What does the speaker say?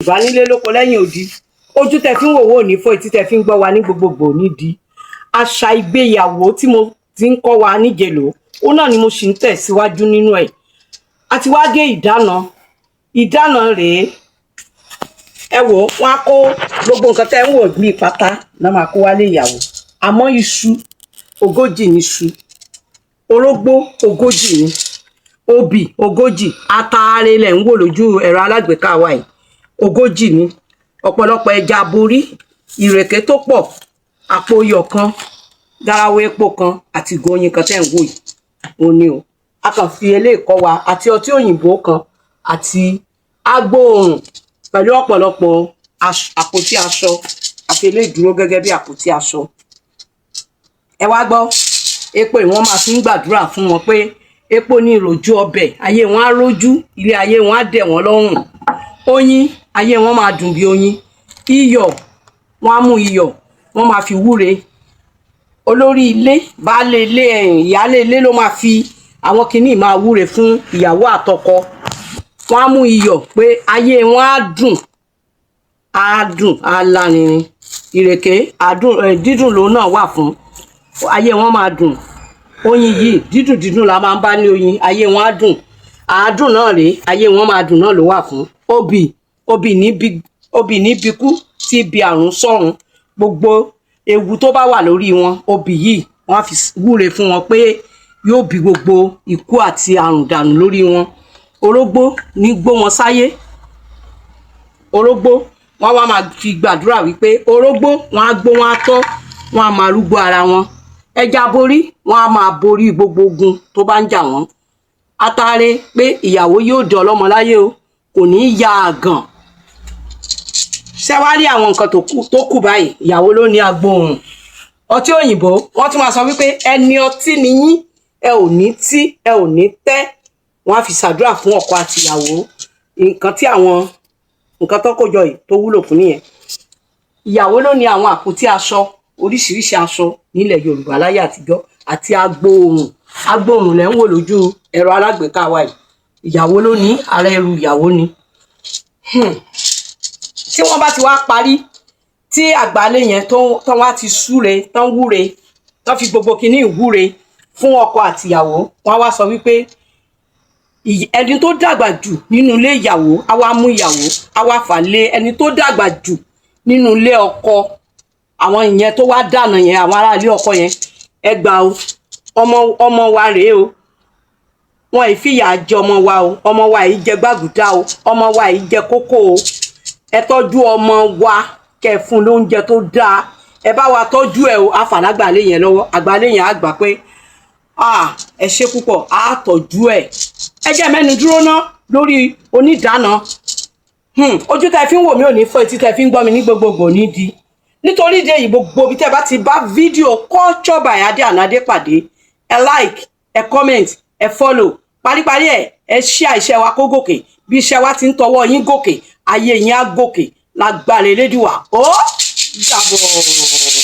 Yorùbá nílé lóko lẹ́yìn odi, ojú tẹ fi ń wò wò ní fọ́, etí tẹ fi ń gbọ́ wa ní gbogbogbò nídìí. Àṣà ìgbéyàwó tí mo ti ń kọ́ wa níjẹ̀lò, ó náà ni mo sì ń tẹ̀síwájú nínú ẹ̀. Àti wá dé ìdáná. Ìdáná rèé, ẹ wò ó, wọn á kó gbogbo nǹkan tẹ́ ń wò ní pátá náà máa kó wálé ìyàwó. Àmọ́ iṣu 40 ní iṣu, orógbó 40 ní, obì 40, ataare lẹ̀ ń wò lójú ẹ̀rọ alágbèéká wa yìí, 40 ní, ọ̀pọ̀lọpọ̀ ẹja aborí, ìrèké tó pọ̀, àpò iyọ̀ kan, garawa epo kan àti ìgò oyin kan tẹ́ ń wò yìí, òun ni o. A kàn fi eléyìí kọ́ wa, àti ọtí òyìnbó kan àti agbóòrùn pẹ̀lú ọ̀pọ̀lọpọ̀ àpótí aṣọ. Àfi eléyìí dúró gẹ́gẹ́ bí àpótí aṣọ. Ẹ wá gbọ́, epo yìí, wọ́n máa fi ń gbàdúrà fún wọn pé epo ní ìròjú ọbẹ̀, ayé wọn á rójú, ilé ayé wọn á dẹ̀ wọ́n lọ́rùn. Oyin, ayé wọn máa dùn bí oyin. Iyọ̀, wọn á mú iyọ̀, wọ́n máa fi wúre. Olórí ilé, baálé ilé, ìyáálé ilé ló máa fi àwọn kinní máa wúre fún ìyàwó àtọkọ. Wọn á mú iyọ̀ pé ayé wọn á dùn, á dùn, á lárinrin. Ìrèké àdùn, dídùn lòun náà wà fún, ayé wọn máa dùn. Oyin yìí, dídùn dídùn la máa ń bá ní oyin, ayé wọn á dùn. Àádùn náà rèé, ayé wọn máa dùn náà ló wà fún. Obì, obì níbi, obì níbikú tí bí àrùn sọ̀run, gbogbo ewu tó bá wà lórí wọn, obì yìí wọ́n á fi wúre fún wọn pé yóò bí gbogbo ikú àti àrùn dànù lórí wọn. Orógbó ní gbó wọn sáyé. Orógbó, wọ́n wá máa fi gbàdúrà wípé orógbó wọn á gbó, wọn á tọ́, wọn á máa rúgbó ara wọn. Ẹja borí, wọn á máa borí gbogbo ogun tó bá ń jà wọ́n. Atare, pé ìyàwó yóò di ọlọ́mọ láyé o, kò ní í ya àgàn. Ṣé wàá rí àwọn nǹkan tó kù báyìí? Ìyàwó ló ní agbóhùn, ọtí òyìnbó. Wọ́n tún máa sọ wípé ẹni ọtí ni yín, ẹ ò ní tí, ẹ ò ní tẹ́. Wọ́n á fi ṣàdúrà fún ọkọ àti ìyàwó. Nǹkan tí àwọn nǹkan tó kó jọ yìí tó wúlò fún nìyẹn. Ìyàwó ló ní àwọn àpótí aṣọ, oríṣiríṣi aṣọ nílẹ̀ Yorùbá láyé àtijọ́, àti agbóòrùn. Agbóòrùn lẹ́ ń wò lójú ẹ̀rọ alágbèéká wa yìí. Ìyàwó ló ní, ara ẹrù ìyàwó ni. Tí wọ́n bá ti wá parí tí àgbálẹ̀ yẹn tó wá ti súre tán, wúre tán, fi gbogbo kinní ìwúre fún ọkọ àtìyàwó, wọ́n á wá sọ wípé ẹni tó dàgbà jù nínú ilé ìyàwó á wá mú ìyàwó, á wá fà lé ẹni tó dàgbà jù nínú ilé ọkọ. Àwọn ìyẹn tó wá dànà yẹn, àwọn aráalé ọkọ yẹn, ẹ gbà o, ọmọ ọmọ wa rèé o, wọn ì fìyà jẹ ọmọ wa o, ọmọ wa yìí jẹ gbàgùdá o, ọmọ wa yìí jẹ kókó o, ẹ tọ́jú ọmọ wa, kẹ́ fún lóúnjẹ tó dáa, ẹ bá wa tọ́jú ẹ o. Àfàlágbàlẹ yẹn lọ́wọ́, àgbàlẹ yẹn á gbà pé, ah, ẹ ṣe púpọ̀, á tọ́jú ẹ. Ẹ jẹ́ mẹ́nu dúró ná lórí onídàáná. Ojú tẹ́ fi ń wò mí ò ní fọ́, etí tẹ́ fi ń gbọ́ mi ní gbogbogbò ní di. Nítorí ìdí èyí, gbogbo ibi tẹ́ bá ti bá fídíò Culture by Adé Ànádé pàdé, ẹ like, ẹ comment, ẹ follow. Paríparí ẹ, ẹ share iṣẹ́ wa kó gòkè. Bí iṣẹ́ wa ti ń tọwọ́ yín gòkè, ayé yín á gòkè lágbára Elédùwà. Ó dàbọ̀.